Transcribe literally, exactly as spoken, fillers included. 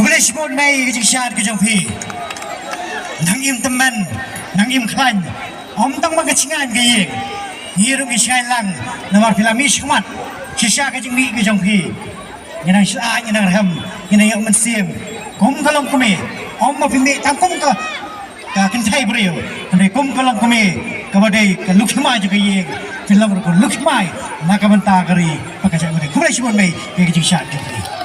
Khublei shibun mei ka jingshad ka jong phi. Nang im tymmen, nang im khlaiñ. Ym tang ba ka jingaiñ ka ïing. Ngi ruh ngi shngaiñ lang namar phi la mih shakhmat. Shisha ka jingmih ka jong phi. Ngi nang shlur, ngi nang rhem, ngi nang ïoh mynsiem. Kum ka longkmie. Ym ba phi mih tang kum ka ka kynthei briew. Hynrei kum ka longkmie kaba dei ka luk hima jong ka ïing. Phi long ruh ka luk hima na ka bynta ka ri bad ka jaitbynriew. Khublei shibun mei ïa ka jingshad ka jong phi.